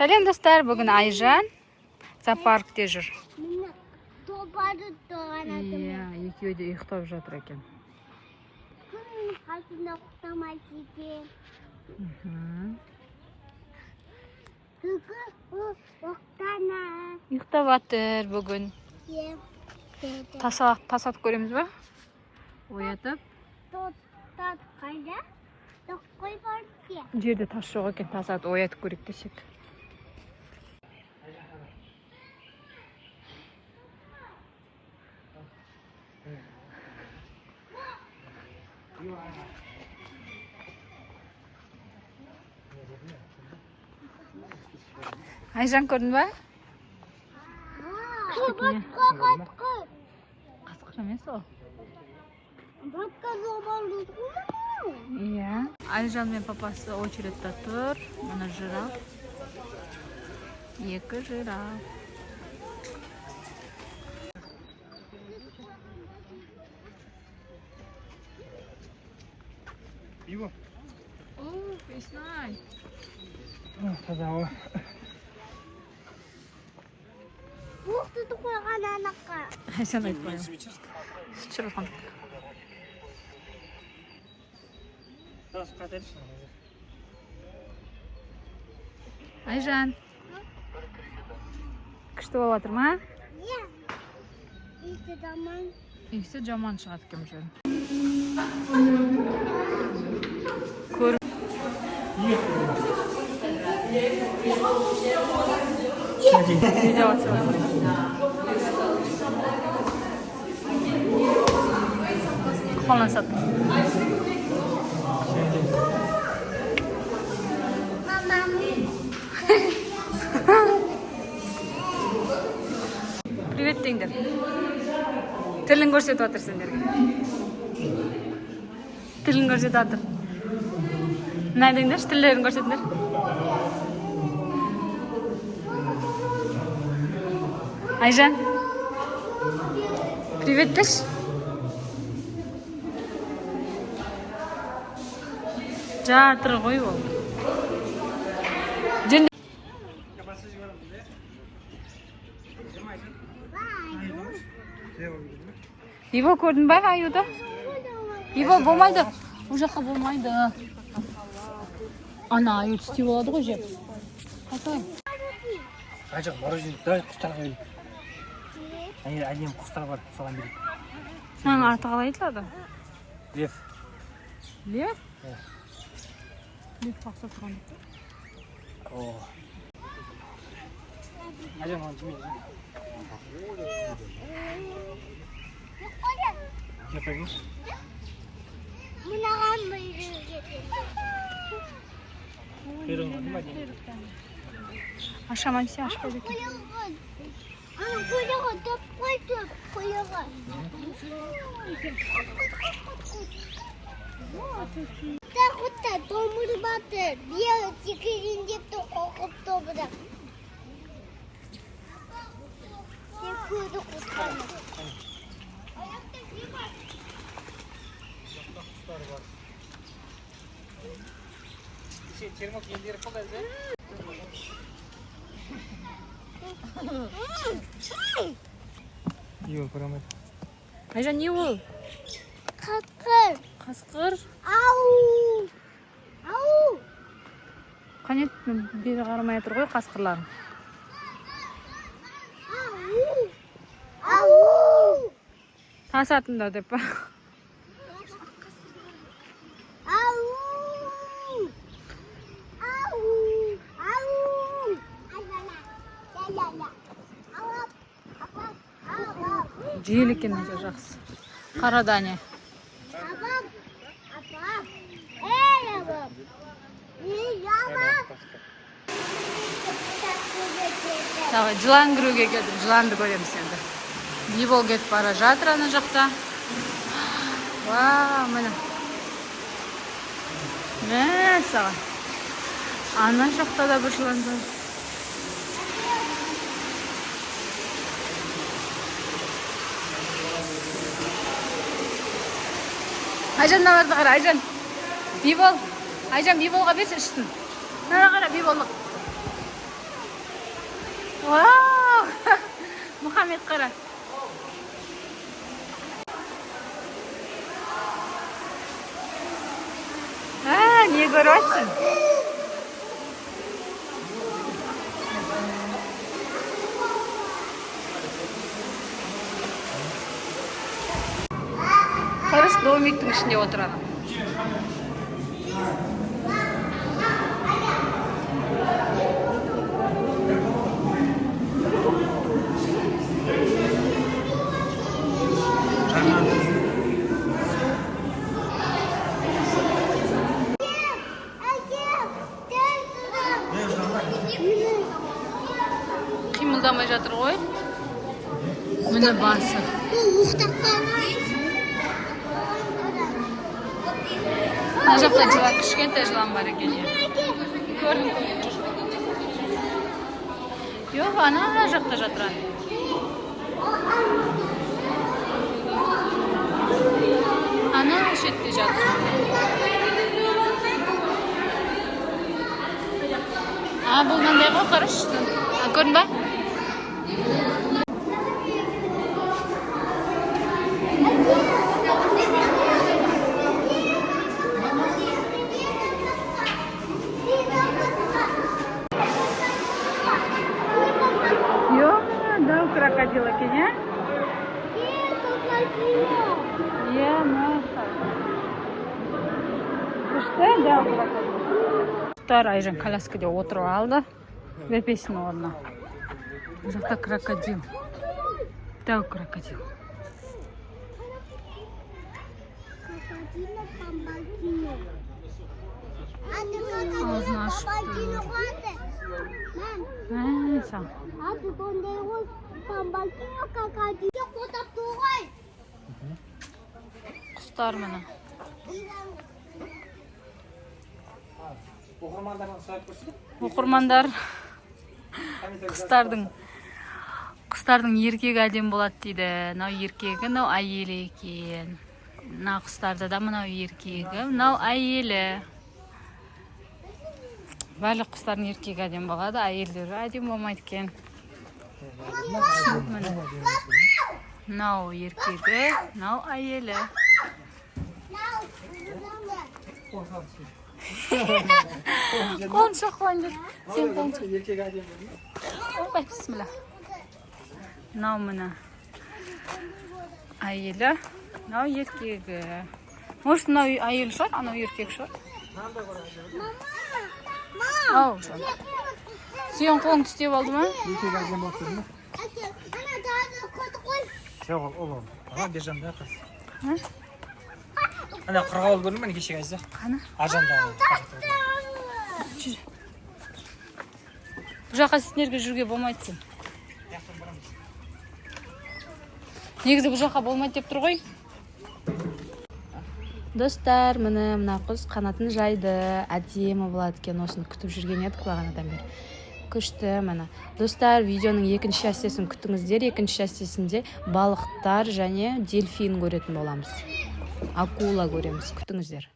Сәлем, достар! Бүгін Айжан зоопаркте жүр. Міне тобары тұрған адам. Иә, екеуі де ұйықтап жатыр екен. Күн қасында ұйықтамайды екен. Күлкі ол ұйықтана. Ұйықтап жатыр бүгін. Е, деді. Тас атып көреміз ба? Оятып. Тот қайда? Тоққой бар екен. Жерде тас жоқ екен, тас атып оятып көрейік десек. Айжан, көрдің ба? Батқа қатқы. Қасқыр емес ол. Батқа зобалды ғой. Иә. Айжан мен папасы очередьте тұр. Мына жираф. Екі жираф. Иво. О, Есенай. Таза ауа. Боқ тұтып қойған анаққа. Айжан айтпай. Сүт ішіп жатқан жоқ. Айжан. Күшті болып жатыр ма? Иә. Иісі жаман. Иісі жаман шығады екен бұл жерден. Көр. Видео түсіріп жатыр. Қолынан сат. Мамам. Привет деңдер. Тілін көрсетіп жатыр сендерге. Тілін көрсетіп жатыр. Мына деңдерші, тілдерін көрсетіңдер. Айжан. Привет деші. Жатыр ғой ол. Жүр. Иво, көрдің ба аюды? Иво, болмайды. Ол жаққа болмайды. Ана аю тістеп алады ғой жеп. Қатай. Ай, жоқ, мороженое, давай құстарға берейік. Әне әдемі құстар бар, соған берейік. Мынаның аты қалай айтылады? Лев. Лев? Иә. Лев ұқсап тұрған. О. Айжан, маған жемейді. Жеп қойыңыз. Мынаған беруге. Құйрығын алды ма әдемі? Ашаман десе ашпайды екен. Құйрығы. Ана құйрығы топ қойды. Құйрығы. Құтта домыр батыр. Бие секірейін деп тұр, қорқып тұр бірақ. Сен көрді құтқаны. Аяқта не бар? Құстар бар. Кеше термок елдері қалды әлде? Иво көре алмайды. Айжан, не ол? Қасқыр. Қасқыр. Ау. Ау. Қане, бері қарамай жатыр ғой қасқырлар. Ау. Ау. Тас атыңдар деп па? Ау. Ау. Ау. Ай-ла-ла. Ля-ля-ля. Ау. Ау. Ау. Жел екен мына жер жақсы. Қара, Дане. Апам. Апам. Ей, апам. Ей, апам. Давай, жылан көруге келдік. Жыланды көреміз енді. Бибол кетіп бара жатыр ана жақта. Вау, міне. Мәссаған. Ана жақта да бір жылан бар. Айжан, мыналарды қара, Айжан. Бибол. Айжан, Биболға берші, ішсін. Мына қара, Биболдық. Вау! Мұхаммед, қара. А, не көріп жатсың? Қарашы, домиктің ішінде отыр ана. Әке, дәл тұра. Қимылдамай жатыр ғой. Міне басы. Бұл ұйықтап қалған. Мына жақта жылан, кішкентай жылан бар екен, иә. Көрдім, көрдім, жүр. Жоқ, ана жақта жатыр ана. Ана шетте жатыр. А, бұл мынандай ғой, қарашы. А, көрдің ба? Жоқ, дәу крокодил екен, иә? Иә, мәссаған. Күшті, дәу крокодил. Достар, Айжан коляскада отырып алды. Бөпесінің орнына. Бұл жақта крокодил. Дәу крокодил. Крокодила бомбардино. Аузын ашып Бомбардино қуады. Мам, Мәссаған. аты сондай ғой. Бомбардино крокодил қотап тұр ғой. Құстар міне. Оқырмандардан сұрап көрсек. Оқырмандар, құстардың еркегі әдемі болады дейді. Мынау еркегі, мынау әйелі екен. Мына құстарда да мынау еркегі, мынау әйелі. Барлық құстардың еркегі әдемі болады, әйелдері әдемі болмайды екен. Міне. Мынау еркегі, мынау әйелі. Қолын шоқлан жүр. Сен қолын шоқ. Еркек әдемі болды ма? Ойбай, бісміллә. Мынау міне әйелі, мынау еркегі. Может, мынау әйелі шығар, анау еркек шығар. Ау, жаным. Сен қолың тістеп алды ма? Еркек әдемі болып тұр ма? Әке, ана тағы қот қой. Жоқ, ол. Ана бер жағында қыз. А? Ана қырғауыл көрдің бе кешегі, Айза? Қаны? Ар жағында. Жүр. Бұл жаққа сендерге жүруге болмайды екен. Негізі бұл жаққа болмайды деп тұр ғой. Достар, міне, мына құс қанатын жайды, әдемі болады екен. Осыны күтіп жүрген едік бағанадан бері. Күшті, міне. Достар, видеоның екінші частесін күтіңіздер. Екінші частесінде балықтар және дельфин көретін боламыз, акула көреміз, күтіңіздер.